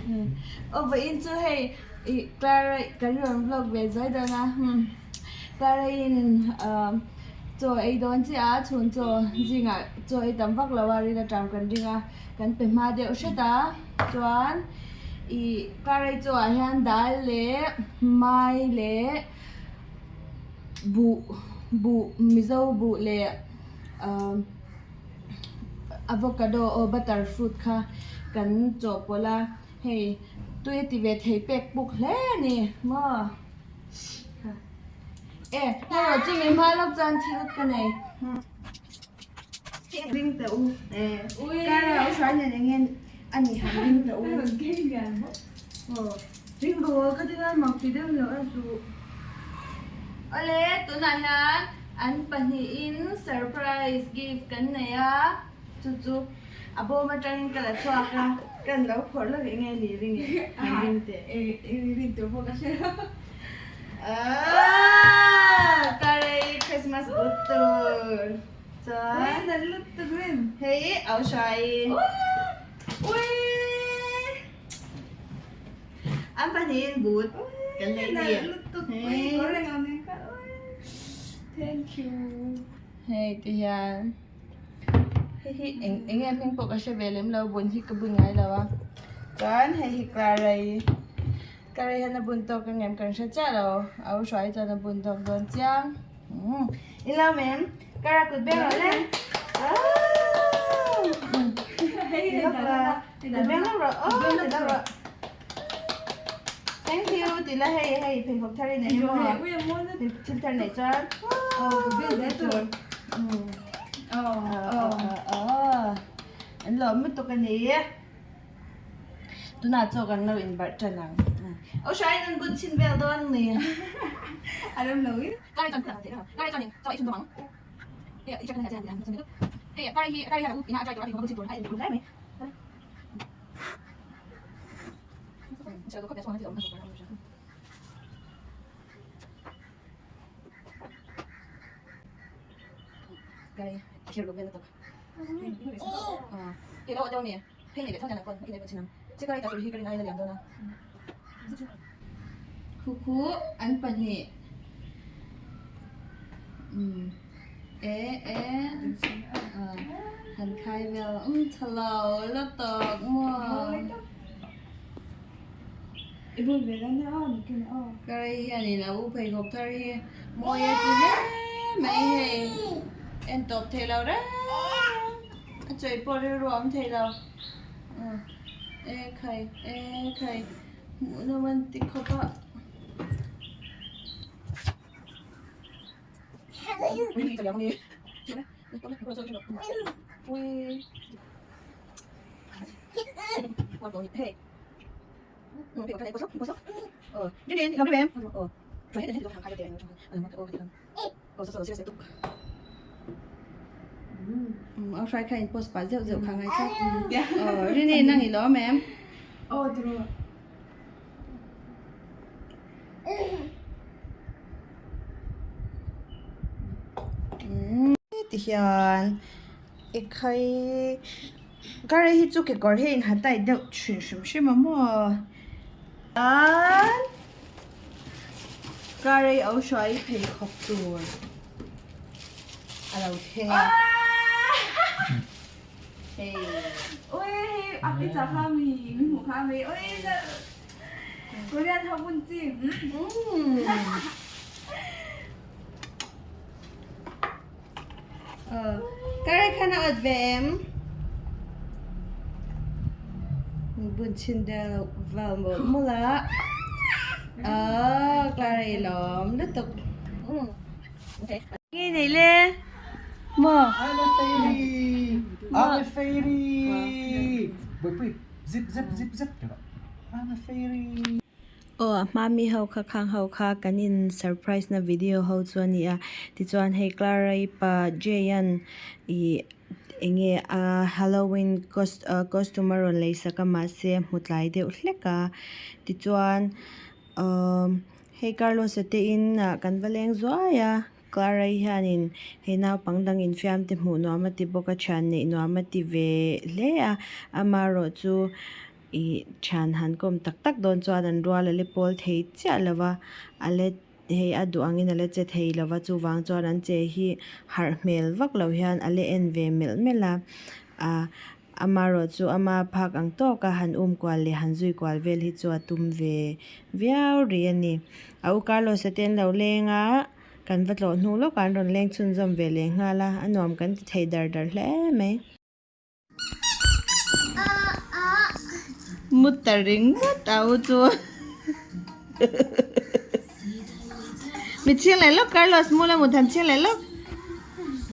Aw vawiin chu hei ih Clara kan rawn vlog ve zuai dawn a Clara in chaw ei dawn chiah a chhun chaw zingah chaw ei tam vak lo a ril aṭang kan ring a kan pe hma deuh hret a chuan ih Clara chaw ah hian dal leh mai leh buh buh mizo buh leh ahh avocado aw butter fruit kha kan chawhpawlh a hei tui a ti ve thei pek puk hle a ni maw e hei chumi hma lawk chuan thil ka nei ring teh u kar ah u hruai nen eng nge a nih han ring teh u ring ru ka ti nan mak ti deuh loh a zu awle tunah hian an pahnihin surprise gift kan nei a chu chu a bawm atangin ka la chhuak a kan lo phawrh lawk eng nge ni ring e han ring teh ring tur pawh ka hre lo aaa karei Christmas but tur chuan hei au hrai. An pahnihin but kan nei ni. Thank you. Hei ti hian hei hi eng eng nge hming pawh ka hre ve lem lo bun hi ka bun ngai lo a chuan hei hi Clara-i Clara-i hian a bun tawk ang em kan hre chiah lo a u hruai chuan a bun tawk dawn chiang umm i lo mem Clara kut beng rawh le Thank you ti la hei hei pheikhawk thar i nei emaw thil thar nei chuan an lawm lutuk a ni tunah chaw kan lo inbarh tan ang aw hrai an bun chhin vel dawn a ni Khuku an pahnih umm e e han khai vel umm tha lo la tawk maw Karei hianin a u pheikhawk thar hi mawi a ti hle mai hei en tawp thei lo reng a chawi pawh rilru a awm thei lo e khai e khai hmuh nawm an ti khawp a. A hrai kha in post pah zeuh zeuh kha ngai tlat aw Rini nang i lawm em? Aw tiraw. Ti hian ekhai karei hi chu kekawr hi a inha tight deuh thin hrim hrim a maw chuan karei o hruai pheikhawk tur a lo thleng a hei. Ui hei a pizza kha mi min hmuh kha mi ui Korean ho bun chi. Karei khan a awt ve em? Bun chhin deuh vel mawlh mawlh a. Aw karei lawm lutuk. Nge nei le? Maw? I'm a fairy. I'm a fairy. Bawihpui zip zip zip zip ti rawh. I'm a fairy. Aw a hma mi ho kha khang ho kha kan in surprise na video ho chu a ni a tichuan hei Clara-i pa Jay-a'n ih eng nge a halloween costume a rawn lei sak a mahse a hmu tlai deuh hlek a tichuan umm hei Carlos-a te inah kan va leng zuai a Clara-i hianin hei naupang dang infiam te hmuh nuam a ti bawk a thian neih nuam a ti ve hle a amaherawhchu. Ih thian han kawm tak tak dawn chuan an rual a la pawl thei chiah lo va a la hei a duh angin a la che thei lo va chuvang chuan an che hi harh hmel vak lo hian a la en ve melh melh a ah amaherawh chu ama phak ang tawk a han um kual leh han zui kual vel hi chu a tum ve viau rih a ni a u Carlos a te an lo leng a kan va tlawh hnu lawkah an rawn leng chhunzawm ve leh nghal a a nuam kan ti thei dar dar hle mai. Mut ta ringawt a u chu Mi chhing leh lawk Carlos mu la mut han chhing leh lawk.